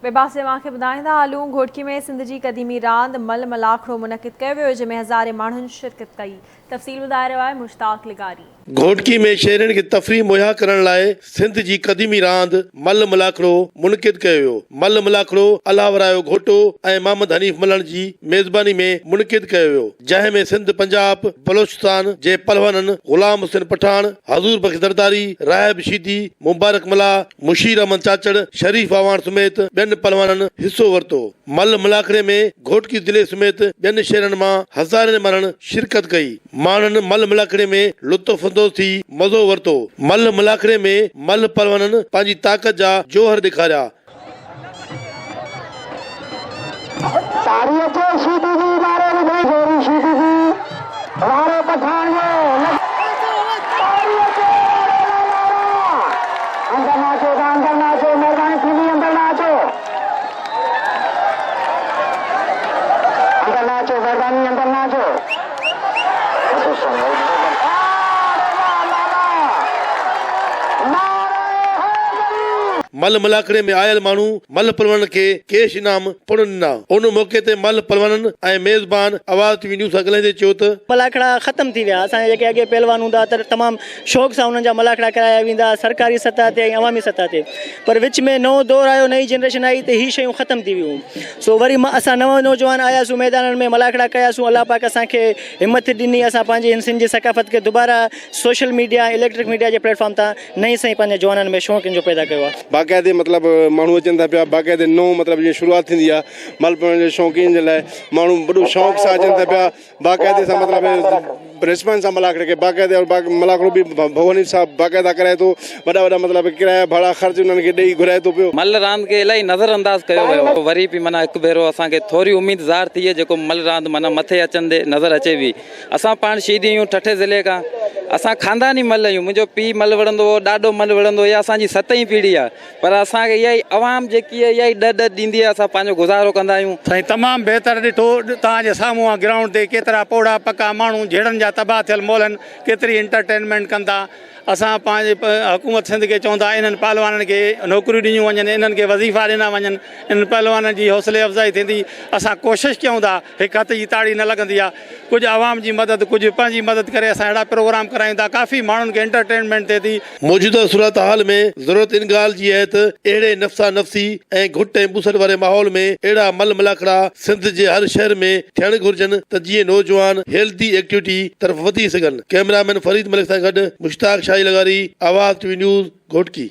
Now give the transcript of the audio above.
ٻئي پاسي اوهان کي ٻڌائيندا هلون گهوٽڪي ۾ سنڌ جي قديمي راند ملهه ملاکڙو منعقد ڪيو ويو جنهن ۾ هزارين ماڻهن شرڪت ڪئي تفصيل ٻڌائي رهيو آهي مشتاق لغاري. گهوٽڪي ۾ شهرين کي تفريح مهيا ڪرڻ لاء سنڌ جي قديمي راند ملهه ملاکڙو منعقد ڪيو ويو. ملهه ملاکڙو الله ورايو گهوٽو ۽ محمد حنيف ملهڻ جي ميزباني ۾ منعقد ڪيو ويو جنهن ۾ سنڌ، پنجاب، بلوچستان جي پهلوانن غلام حسين پٺاڻ، حضور بخش زرداري، راهب شيدي، مبارڪ ملاح، مشير احمد چاچڙ، شريف اعواڻ سميت ٻين پهلوانن حصو ورتو. ملهه ملاکڙي ۾ گهوٽڪي ضلعي سميت ٻين شهرن مان هزارين ماڻهن شرڪت ڪئي. ماڻهن ملهه ملاکڙي ۾ لطف اندوز ٿي مزو ورتو. ملهه ملاکڙي ۾ ملهه پهلوانن پنهنجي طاقت جا جوهر ڏيکاريا. تاري اچي شيدي جي وارو وڌي زوري شيدي جي وارو پٺاڻ جو لڳ تاري اچي وارو لالارا اندر نه اچو ته اندر نه اچو مهرباني ٿيندي اندر نه اچو اندر نه اچو مهرباني اندر نه اچو ملهه ملاکڙي ۾ آيل ماڻهو ملهه پلوانن کي ڪيش انعام پڻ ڏنا. ان موقعي تي ملهه پلوانن ۽ ميزبان آواز ٽي وي نيوز سان ڳالهائيندي چيو ته. ملاکڙا ختم ٿي ويا اسان جا جيڪي اڳي پهلوان هوندا ته تمام شوق سان انهن جا ملاکڙا ڪرايا ويندا سرڪاري سطح تي ۽ عوامي سطح تي پر وچ ۾ نئون دور آيو نئين جنريشن آئي ته هي شيون ختم ٿي ويون سو وري اسان نوان نوجوان آياسون ميدانن ۾ ملاکڙا ڪياسون الله پاڪ اسان کي همٿ ڏني اسان پنهنجي هن سنڌ جي ثقافت کي دوباره سوشل ميڊيا ۽ اليڪٽرڪ ميڊيا جي پليٽ فارم تان نئين سئين پنهنجي جوانن ۾ شوق ان جو پيدا ڪيو آهي. باقاعدي مطلب ماڻهو اچن ٿا پيا باقاعدي نئون مطلب جيئن شروعات ٿيندي آهي مال پوڻ جي شوقين جي لاء ماڻهو وڏو شوق سان اچن ٿا پيا باقاعدي سان مطلب رسپانس سان ملاکڙي کي باقاعدي اور ملاکڙو به ڀواني صاحب باقاعده ڪرائي ٿو وڏا وڏا مطلب ڪرايا ڀاڙا خرچ انهن کي ڏئي گهرائي ٿو پيو. مل راند کي الاهي نظر انداز ڪيو ويو آهي وري به معنيٰ هڪ ڀيرو اسان کي ٿوري اميد ظاهر ٿي آهي جيڪو مل راند معنيٰ مٿي اچندي نظر اچي پئي اسان پاڻ شيدي آهيون ٺٽي ضلعي کان اسان خانداني مل آهيون منهنجو پيء مل وڙهندو هو ڏاڏو مل وڙهندو هو اها اسان جي ستئين پيڙهي آهي پر اسان کي اها ئي عوام جيڪي آهي اها ئي ڏھ ڏھ ڏيندي آهي اسان پنهنجو گذارو ڪندا آهيون. سائين تمام بهتر ڏٺو توهان جي سامهون آ گرائونڊ تي ڪيترا پوڙها پڪا ماڻهو جهيڙن جا تباهه ٿيل مولهن ڪيتري انٽرٽينمينٽ ڪن ٿا اسان پنهنجي حڪومت سنڌ کي چون ٿا انهن پهلوانن کي نوڪريون ڏنيون وڃن انهن کي وظيفا ڏنا وڃن انهن پهلوانن جي حوصلي افزائي ٿيندي اسان ڪوشش ڪيون ٿا هڪ هٿ جي تاڙي نه لڳندي آ ڪجهه عوام جي مدد ڪجهه پنهنجي مدد ڪري اسان اهڙا پروگرام ڪرايون ٿا ڪافي ماڻهن کي انٽرٽينمينٽ ٿئي ٿي. موجوده صورتحال ۾ ضرورت ان ڳالهه جي آهي ته اهڙي نفسا نفسي ۽ گهٽ ۽ ٻوسٽ واري ماحول ۾ اهڙا مل ملاکڙا سنڌ جي هر شهر ۾ ٿيڻ گهرجن ته جيئن نوجوان هيلدي ايڪٽيوٽي طرف وڌي سگهن. ڪئميرا مين فريد ملڪ سان گڏ مشتاق شاهي لغاري، آواز ٽي وي نيوز، گهوٽڪي.